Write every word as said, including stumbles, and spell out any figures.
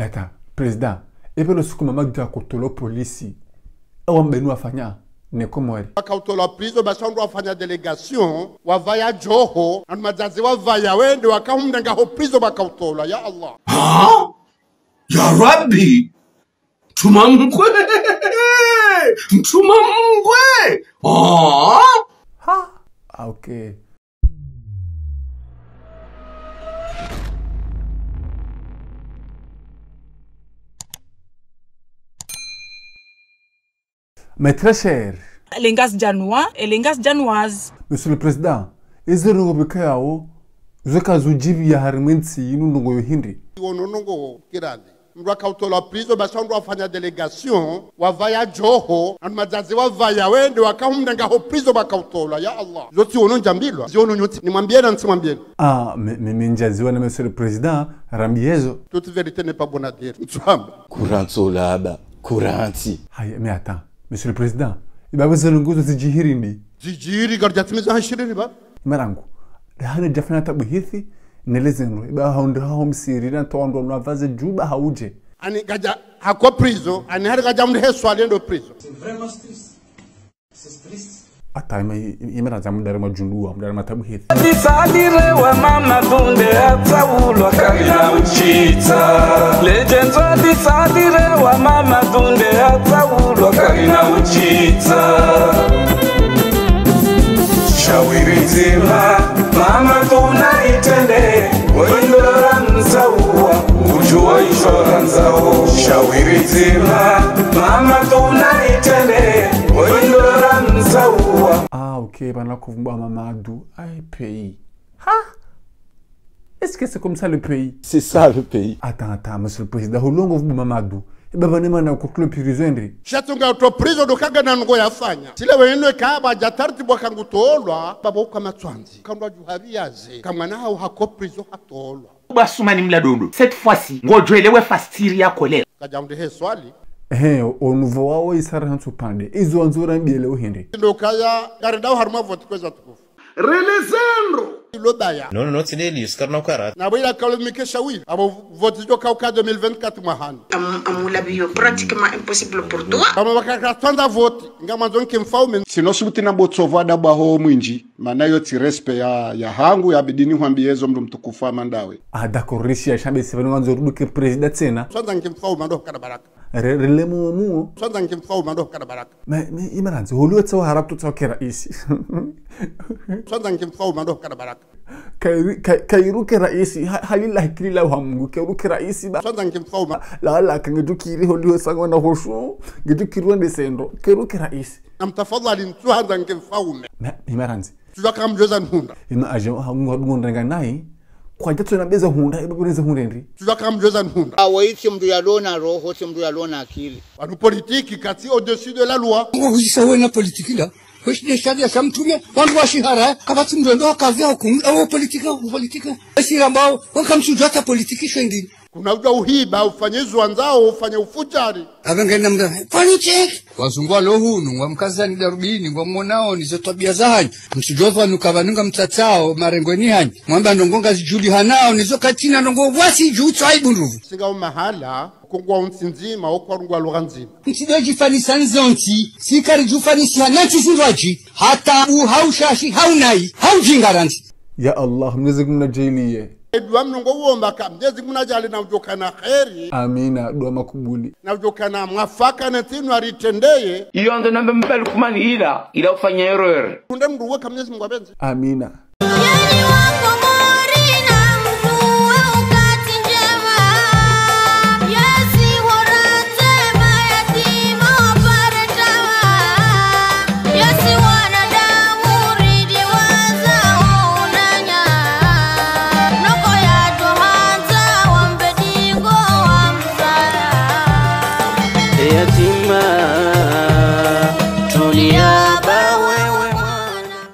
Ata, président, epvelo siku Mamadu yakotolwa polisi, awa mbeni wafanya, ne Komori. Wakotolwa prison, basi wandru wafanya délégation, wavaya djoho, na madzazi wavaya wende, waka humnanga ho prison wakotolwa, ya Allah. Ha? Ya Rabbi! Mtruma mkwe! Mtruma mkwe! Ha? Ha? Ah, ok. Mes très chers. Les Ngazidjanois, les Ngazidjanoises. Monsieur le Président, izo ndrongoo pveka yawo, zo kazudjibu ya harimwa entsi inu ndrongoo yo hindri. Wono ndrongoo kirani. Mndru akotolwa prison, basi wandru wafanya délégation, wavaya djoho, na madzazi wavaya wende, waka humnanga ho prison wakotolwa, ya Allah. Zo tsi wono ndjambilwa, zi wono nyontsi, nimwambieni, ntsimwambieni. Ah, mais, mais, mais ndjaziwa na Monsieur le Président, rambiye zo. Toute vérité n'est pas bonne à dire. Ntsamba. Kurantsi ola ba, kurantsi. Haya, mais attends, Monsieur le Président, ibaba zinu nguzo zidjiri hindri? Zidjiri, ngaridjatimiza ha shirini ba. Marangu, dahana djafanya tabuhithi, neleze ndro, ibaba hahundri haho msiri, na towa ndro na vaze djuba haudje. Ani kadja, hako prison, ani hari kadja mndru heswali ndo prison. C'est vraiment triste. Attends, ima, ima, imeranza mdare madjunduwa, mdare matabuhithi. Disadire wa mama tunde atsaulwa karina uchitsa. Lejenzo disadire wa mama tunde atsaulwa karina uchitsa. Shawiri ndzima, mama tuna itrende, woindora mzauwa, udjuwa ishora nzao. Shawiri ndzima, mama tuna itrende, woindora mzauwa. Ah, ok, bana kuvumba Mamadu. Aïe, pays. Ha? Est-ce que c'est comme ça le pays? C'est ça le pays. Attends, attends, Monsieur le Président, ho longo vumba Mamadu. Ibaba ne mana kutulwa prison ndri? Shatsunga to prison ndo kagana ndrongoo yafanya. Sile weno kaba dja tartibu wakangutolwa, baba uka matswandzi. Kandwa djuhabi yaze. Kamwana hau hako prison hatolwa. Ba Sumani Mladondo, cette fois-ci, ngodjwelewe fasiri ya kolera. Kadja mndru heswali. Ehe, o nouveau wawo isara hantsu pande. Izo wandzo rambiye leo hindri? Ndo kaya, ngaridao harimwa vote kwezi watukufu. Relezendro. Ilo baya. Non, non, non, tsi neli, usikari na ukara. Na bo ila kalo mikesha wili. Abo vote djo kauka deux mille vingt-quatre mwahani. Am-, amulabiyo pratiquement impossible pour toi. Kama wakaka twandza vote, ngamandzo nke mfaume. Sino subuti na botsovo adabu aho mwindji. Mana yo tsi respect ya, ya hangu, yabidi nihwambiye zo mndru mtukufu hama ndawe. Ah, d'accord, rishi ya shambe sivani wandzo ruduke président tsena. Swandza nke mfaume ndo hukana baraka. Re-, rele muo muo. Swandza nke mfaume ndo hukana baraka. Mais, mais, imeranzi, holiwe tsawa harabu tu tsawa ke raisi. Swandza nke mfaume ndo hukana baraka. Kairu-, kai-, kairuke raisi, ha-, halillahi kilillahi wa Mungu, kairuke raisi ba. Swandza nke mfaume. La, la, ka ngedjukiri holiwe sangwa na hosho, ngedjukiri wende sendro, kairuke raisi. Namtafadhali ntsuhandza nke mfaume. Mais, imeranzi. Tsudjuwa kamdjuwa eza nihundra. Ina aje ha ngu hadungo ndrenga nayi, kwadjatso na beza hundra, iba beza hundra ndri. Tsudjuwa kamdjuwa eza nihundra. Awo itsi mndru yalona roho, tsi mndru yalona akili. Wanu politiki katsi au-dessus de la loi. Ngo huzisa wena politiki la. Kweshi ne sharia sha mtrume, wandru wa shihara, kapvatsi mndru ndo wakavya hukumu, awo politiki, awo politiki. Esi rambao, wakamtsudjuwa ta politiki shwe ndini. Kuna udjuwa uhiba, ufanye izo wandzao, ufanye ufujari. Apvenge namna, politique. Wazungu walo hunu, ngwamkazani darubini, ngwamonao, nizo twabia zahanyu. Msudjova nuka pvanu ngamtsatsao, marengweni hanyu. Mwamba ndrongoo ngazidjulihanao, nizo katsina ndrongoo wasi djutso aibu ndruvu. Singa umahala, kongwa untsi ndzima, okwa rungwa lugha ndzima. Ntsidodjifanisa nzontsi, sikaridjufanisiha na ntsi zindrwadji, hata u haushashi, haunayi, haujinga randzi. Ya Allah, Mwenyezi Mungu nadjaaliye. Edua mnungo uomba ka Mwenyezi Mungu nadjaali na udjokana kheri. Amina, dua makubuli. Na udjokana mwafaka na ntsi inu aritrendeye. Iyo ndo nambe mbali kumani ila, ila ufanya erreur. Kunde mndru weka Mwenyezi Mungu apvendze. Amina.